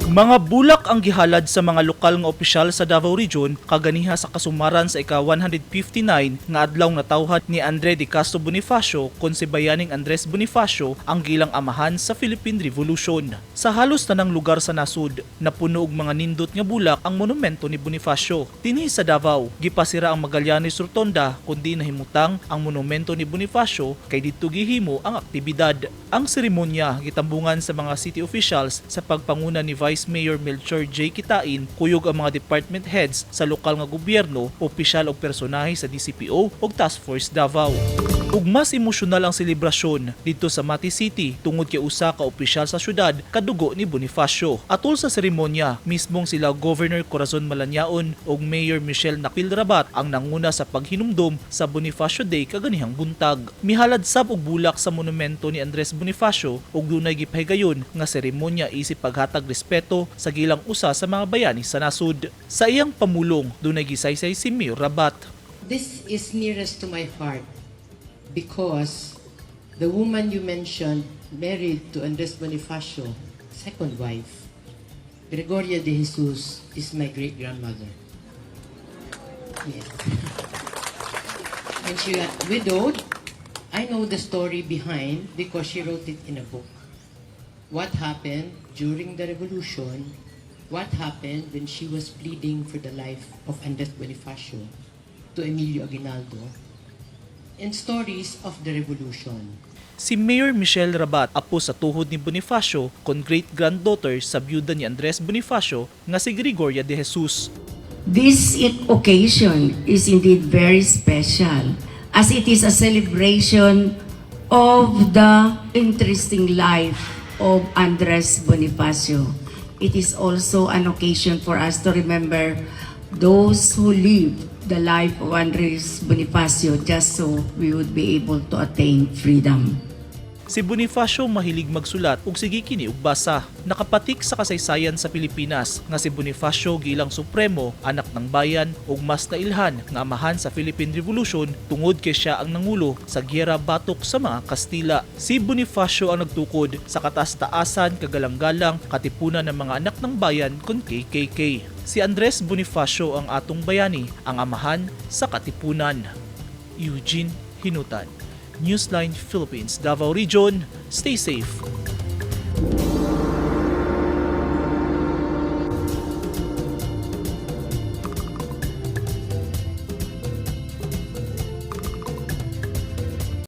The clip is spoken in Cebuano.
Mga bulak ang gihalad sa mga lokal nga opisyal sa Davao Region kaganiha sa kasumaran sa ika-159 nga adlaw natawhan ni Andre de Castro Bonifacio, kon si Bayaning Andres Bonifacio, ang gilang amahan sa Philippine Revolution. Sa halos tanang lugar sa nasud, napuno og mga nindot nga bulak ang monumento ni Bonifacio. Dinhi sa Davao, gipasira ang Magallanes Rotonda kun diin nahimutang ang monumento ni Bonifacio kay didto gihimo ang aktibidad. Ang seremonya gitambungan sa mga city officials sa pagpanguna ni Vice Mayor Melchor J. Quitain, kuyog ang mga department heads sa lokal nga gobyerno, opisyal og personahe sa DCPO ug Task Force Davao. Ug mas emosyonal ang selebrasyon didto sa Mati City tungod kay usa ka opisyal sa syudad kadugo ni Bonifacio. Atol sa seremonya, mismong sila Governor Corazon Malanyaon ug Mayor Michelle Nakpil Rabat ang nanguna sa paghinumdom sa Bonifacio Day kaganihang buntag. Mihalad sab og bulak sa monumento ni Andres Bonifacio ug dunay gipahigayon nga seremonya isip paghatag respeto sa gilang usa sa mga bayani sa nasud. Sa iyang pamulong, dunay gisaysay si Mayor Rabat. This is nearest to my heart because the woman you mentioned, married to Andres Bonifacio, second wife, Gregoria de Jesus, is my great grandmother. Yes. When she got widowed, I know the story behind because she wrote it in a book. What happened during the revolution, what happened when she was pleading for the life of Andres Bonifacio to Emilio Aguinaldo, and stories of the revolution. Si Mayor Michelle Rabat, apo sa tuhod ni Bonifacio, kon great-granddaughter sa byuda ni Andres Bonifacio nga si Gregoria de Jesus. This occasion is indeed very special as it is a celebration of the interesting life of Andres Bonifacio. It is also an occasion for us to remember those who lived the life of Andres Bonifacio just so we would be able to attain freedom. Si Bonifacio mahilig magsulat ug sige kini og basa. Nakapatik sa kasaysayan sa Pilipinas nga si Bonifacio gilang supremo, anak ng bayan ug mas nailhan nga amahan sa Philippine Revolution tungod kay siya ang nangulo sa giyera batok sa mga Kastila. Si Bonifacio ang nagtukod sa kataas-taasan, kagalang-galang, katipunan ng mga anak ng bayan kon KKK. Si Andres Bonifacio ang atong bayani, ang amahan sa Katipunan. Eugene Hinutan, Newsline Philippines, Davao Region. Stay safe.